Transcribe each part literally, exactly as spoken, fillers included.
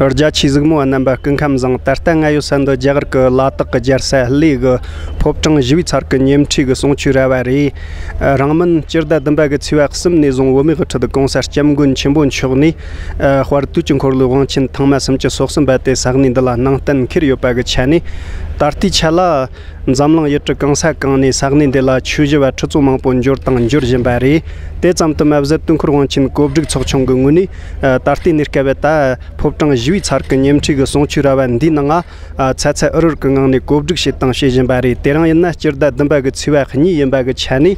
རྒྱ་ཆེའི་གཟིགས་མོ་བ་རྣམ་པ་སྐུ་ཁམས་བཟང་། ད་ལྟ་ང་ཡོད་ས་འདི་རྒྱ་གར་གྱི་ལ་དྭགས་ཀྱི་རྒྱལ་ས་གླེ་གི་ཕོ་བྲང་བཞི་བའི་ཚལ་གྱི་ཉེ་འཁྲིས་ཀྱི་གསུང་ཆོས་ར་བ་རེད། རང་མིན་སྤྱི་ཟླ་བདུན་པ་གི་ཚེས་པ་གསུམ་ནས་བཟུང་བོད་མིའི་དབུ་ཁྲིད་གོང་ས་སྐྱབས་མགོན་ཆེན་པོ་མཆོག་ནས་དཔལ་དུས་ཀྱི་འཁོར་ལོའི་དབང་ཆེན་ཐེངས་མ་སུམ་ཅུ་སོ་གསུམ་པ་དེ་ས་གནས་འདི་ལ་གནང་གཏན་འཁེལ་ཡོད་པ་གི་ཆ་ནས། ད་ལྟའི་ཆ་ལ། འཛམ་གླིང་ཡུལ་གྲུ་གང་ས་གང་ནས་ས་གནས་འདི་ལ་ཆོས་ཞུ་བ་ཁྲི་ཚོ་མང་པོ་འབྱོར་དང་འབྱོར་བཞིན་པ་རེད། དེ་ཙམ་དུ་མ་ཟད། དུས་འཁོར་དབང་ཆེན་གོ་སྒྲིག་ཚོགས་ཆུང་གི་ངོས་ནས་ད་ལྟའི་གནས་སྐབས་ད་ཕོ་བྲང་བཞི་བའི་ཚལ་གྱི་ཉེ་འཁྲིས་ཀྱི་གསུང་ཆོས་ར་བ་འདིའི་ནང་ང་ཚ་ཚ་འུར་འུར་གྱི་ངང་ནས་གོ་སྒྲིག་བྱེད་དང་བྱེད་བཞིན་པ་རེད། དེ་རིང་ཡིན་ན་སྤྱི་ཟླ་བདུན་པ་གི་ཚེས་པ་གཉིས་ཡིན་པ་གི་ཆ་ནས།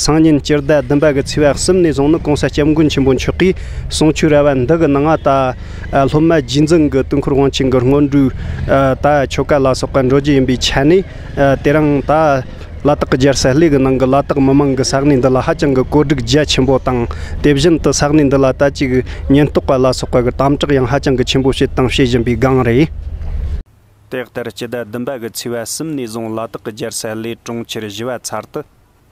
སང་ཉིན་སྤྱི་ཟླ་བདུན་པ་གི་ཚེས་པ་གསུམ་ནས་བཟུང་ནི་གོང་ས་སྐྱབས་མགོན་ཆེན་པོ་མཆོག་གིས་གསུང་ཆོས་ར་བ་འདི་གི་ནང་ང་ད་སློབ་མ་རྗེས་འཛིན་གྱི་དུས་འཁོར་དབང་ཆེན་གྱི་སྔོན་འགྲོའི་ད་ཆོ་ག་ལ་སོགས་པ་འགྲོ་རྒྱུ་ཡིན་པའི་ཆ་ནས། དེ་རིང་ད་ལ་དྭགས་ཀྱི་རྒྱལ་ས་གླེ་གི་ནང་གི་ལ་དྭགས་མི་མང་གི་ས་གནས་འདི་ལ་ཧ་ཅང་གི་གོ་སྒྲིག་རྒྱ་ཆེན་པོ་དང་། དེ་བཞིན་དུ་ས་གནས་འདི་ལ་ད་ཅིག་ཉེན་རྟོག་པ་ལ་སོགས་པ་གི་དམ་དྲག་ཡང་ཧ་ཅང་གི་ཆེན་པོ་བྱེད་དང་བྱེད་བཞིན་པའི་སྒང་རེད། དེ་ལྟར་སྤྱི་ཟླ་བདུན་པ་གི་ཚེས་པ་གསུམ་ནས་བཟུང་ལ་དྭགས་ཀྱི་རྒྱལ་ས་གླེ་གྲོང་ཁྱེར་བཞི་བ་ཚལ་དུ།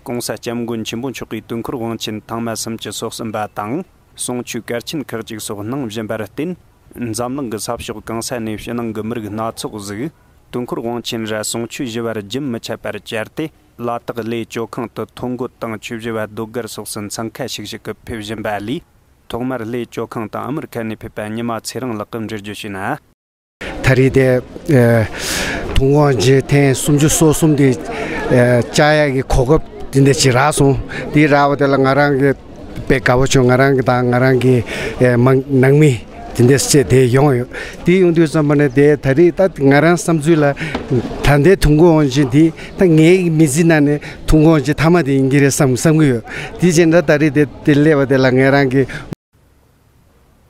གོང་ས་སྐྱབས་མགོན་ཆེན་པོ་མཆོག་གིས་དུས་འཁོར་དབང་ཆེན་ཐེངས་མ་སུམ་ཅུ་སོ་གསུམ་པ་དང་། གསུང་ཆོས་གལ་ཆེན་ཁག་ཅིག་སོགས་གནང་བཞིན་པར་བརྟེན། འཛམ་གླིང་གི་ས་ཕྱོགས་གང་ས་ནས་ཕྱི་ནང་གི་མི་རིགས་སྣ་ཚོགས་ཟིག་དུས་འཁོར་དབང་ཆེན་ར་གསུང་ཆོས་ཞུ་བར་རྒྱུན་མི་ཆད་པར་བཅར་ཏེ། ལ་དྭགས་གླེ་ཇོ་ཁང་དུ་ཐོ་འགོད་དང་ཆོས་ཞུ་བ་ཟློས་གར་སོགས་སུ་འཚང་ཁ་ཤིག་ཤིག་གིས་ཕེབས་བཞིན་པ་ལས། ཐོག་མར་གླེ་ཇོ་ཁང་དུ་ཨ་མི་རི་ཁ་ནས་ཕེབས་པ་ཉི་མ་ཚེ་རིང་ལགས་ཀྱིས་འགྲེལ་བརྗོད་བྱས་ན། ད་རེས་དེ་ཨེ་དུས་འཁོར་དབང་ཆེན་ཐེངས་སུམ་ཅུ་སོ་གསུམ་དེ་ཨེ་བཅར་ཡག་གི་གོ་སྐབས་དེ་འདྲ་ཅིག་རག་སོང་། དེ་རག་པ་དེ་ལ་ང་རང་གི་དཔེ་དགའ་པོ་བྱུང་། ང་རང་གི་དང་ང་རང་གི་ཨེ་མང་ནང་མི་དེ་འདྲ་བཅས་དེ་ཡོང་ཡོད། དེ་ཡོང་དུས་ཙམ་པ་ནས་དེ་ད་རེས་ད་ང་རང་བསམ་ཚུལ་ལ་ད་ལྟའི་དུས་འཁོར་དབང་ཆེན་དེ་ད་ངའི་མི་ཚེ་ནང་ནས་དུས་འཁོར་དབང་ཆེན་མཐའ་མ་དེ་ཡིན་གྱི་རེད་བསམ་བསམ་གྱི་ཡོད། དེ་བྱས་ན་ད་རེས་དེ་དེ་སླེབས་པ་དེ་ལ་ང་རང་གི་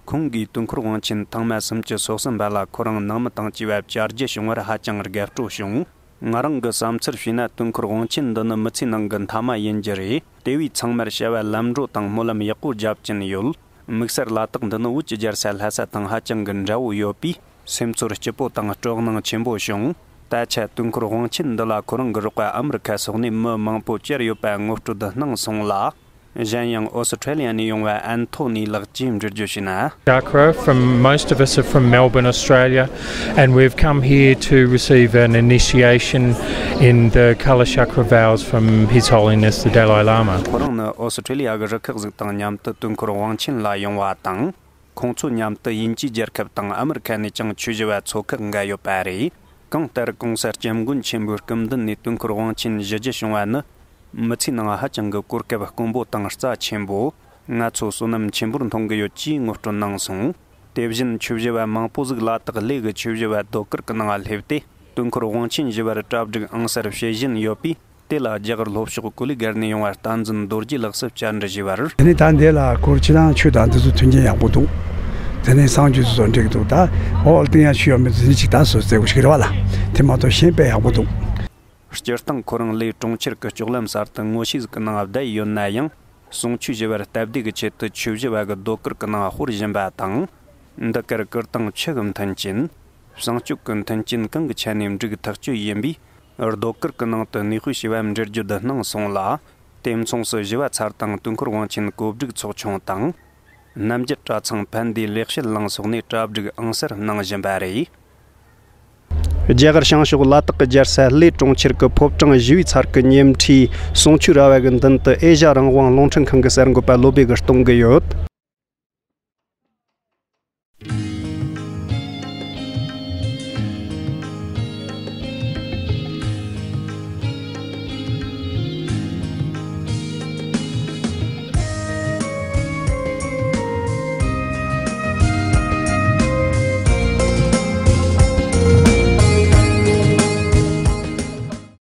ཁོང་གིས་དུས་འཁོར་དབང་ཆེན་ཐེངས་མ་སུམ་ཅུ་སོ་གསུམ་པ་ལ་ཁོ་རང་ནང་མི་དང་བཅས་པ་བཅར་རྒྱུ་བྱུང་བར་ཧ་ཅང་དགའ་སྤྲོ་བྱུང་། ང་རང་གི་བསམ་ཚུལ་བྱས་ན། དུས་འཁོར་དབང་ཆེན་འདི་ནི་མི་ཚེའི་ནང་གི་མཐའ་མ་ཡིན་རྒྱུ་རེད། དེ་བས་ཚང་མར་བྱ་བ་ལམ་འགྲོ་དང་སྨོན་ལམ་ཡག་པོ་རྒྱབ་ཀྱིན་ཡོད། དམིགས་བསལ་ལ་དྭགས་འདི་ནི་བོད་ཀྱི་རྒྱལ་ས་ལྷ་ས་དང་ཧ་ཅང་གི་འདྲ་བོ་ཡོད་པས། སེམས་ཚོར་སྐྱིད་པོ་དང་སྤྲོ་སྣང་ཆེན་པོ་བྱུང་། ད་ཆ་དུས་འཁོར་དབང་ཆེན་འདི་ལ་ཁོ་རང་གི་རོགས་པ་ཨ་མི་རི་ཁ་སོགས་ནས་མི་མང་པོ་བཅར་ཡོད་པ་ངོ་སྤྲོད་གནང་སོང་ལ། གཞན་ཡང་ཨོ་སི་ཁྲེ་ལི་ཡ་ནས་ཡོང་བ་ཨན་ཐོ་ནི་ལགས་ཀྱིས་འགྲེལ་བརྗོད་བྱས་ན། Chakra from most of us are from Melbourne, Australia, and we've come here to receive an initiation in the Kala Chakra vows from His Holiness the Dalai Lama. ཁོ་རང་ནི་ཨོ་སི་ཁྲེ་ལི་ཡ་གི་རུ་ཁག་ཟིག་དང་མཉམ་དུ་དུས་འཁོར་དབང་ཆེན་ལ་ཡོང་བ་དང་། ཁོང་ཚོ་མཉམ་དུ་དབྱིན་ཇིའི་རྒྱལ་ཁབ་དང་ཨ་མི་རི་ཁ་ནས་ཀྱང་ཆོས་ཞུ་བ་ཚོ་ཁག་འགའ་ཡོད་པ་རེད། གང་ལྟར་གོང་ས་སྐྱབས་མགོན་ཆེན་པོའི་སྐུ་མདུན་ནས་དུས་འཁོར་དབང་ཆེན་ཞུ་རྒྱུ་བྱུང་བ་ནི། མི་ཚེའི་ནང་ཧ་ཅང་གི་གོ་སྐབས་དཀོན་པོ་དང་རྩ་ཆེན་པོ། ང་ཚོ་བསོད་ནམས་ཆེན་པོར་མཐོང་གི་ཡོད་ཅེས་ངོ་སྤྲོད་གནང་སོང་། དེ་བཞིན་ཆོས་ཞུ་བ་མང་པོ་ཟིག་ལ་དྭགས་གླེ་གི་ཆོས་ཞུ་བ་ཟློས་གར་གྱི་ནང་སླེབས་ཏེ། དུས་འཁོར་དབང་ཆེན་ཞུ་བར་གྲ་སྒྲིག་ཨང་གསར་བྱེད་བཞིན་ཡོད་པས། དེ་ལ་རྒྱ་གར་ལྷོ་ཕྱོགས་ཀོ་ལི་གྷལ་ནས་ཡོང་བ་བསྟན་འཛིན་རྡོ་རྗེ་ལགས་སུ་བཅར་འདྲི་ཞུས་པར། དེ་ནས་ད་འདི་ལ་སྐོར་ཕྱི་ནང་ཆོས་དང་འདི་ཚོ་མཐུན་རྐྱེན་ཡག་པོ་འདུག་དེ་ནས་གསང་སྤྱོད་ཚོ་འགྲིག་འདུག་ད་ཨོ་ལ་སྟེང་ཡང་ཆོས་ཡོད་མེད་ཚོ་འདི་གཅིག་ད་བཟོ་རྩེ་དགོས་ཞིག་རེད་བ་ལ། དེ་མ་གཏོགས་གཞན་དཔེ་ཡག་པོ་འདུག་སྤྱིར་བཏང་ཁོ་རང་གླེ་གྲོང་ཁྱེར་གྱི་ལྕོག་ལམ་གསར་དུ་ངོ་ཤེས་ཟིག་གི་ནང་བསྡད་ཡོད་ན་ཡང་། གསུང་ཆོས་ཞུ་བར་སྟབས་བདེ་གི་ཆེད་དུ་ཆོས་ཞུ་བ་གི་ཟློས་གར་གྱི་ནང་སྤོར་བཞིན་པ་དང་། འདི་གར་སྐུ་ཐང་ཆུ་གི་མཐུན་རྐྱེན། བསང་སྤྱོད་ཀྱི་མཐུན་རྐྱེན་གང་གི་ཆ་ནས་འགྲིག་ཐག་ཆོད་ཡིན་པས། ཟློས་གར་གྱི་ནང་དུ་གནས་སྤོས་བྱས་པ་འགྲེལ་བརྗོད་གནང་སོང་ལ། དེ་མཚུངས་སུ་ཞི་བ་ཚལ་དང་དུས་འཁོར་དབང་ཆེན་གོ་སྒྲིག་ཚོགས་ཆུང་དང་། རྣམ་རྒྱལ་གྲྭ་ཚང་ཕན་བདེའི་ལེགས་བཤད་གླིང་སོགས་ནས་གྲ་སྒྲིག་ཨང་གསར་གནང་བཞིན་པ་རེད། རྒྱ་གར་བྱང་ཕྱོགས་ལ་དྭགས་ཀྱི་རྒྱལ་ས་གླེ་གྲོང་ཁྱེར་གྱི་ཕོ་བྲང་ཞི་བའི་ཚལ་གྱི་ཉེ་འཁྲིས་གསུང་ཆོས་ར་བ་གི་མདུན་དུ་ཨེ་ཤ་རང་དབང་རླུང་འཕྲིན་ཁང་གི་གསར་འགོད་པ་བློ་སྦེ་གིས་གཏོང་གི་ཡོད།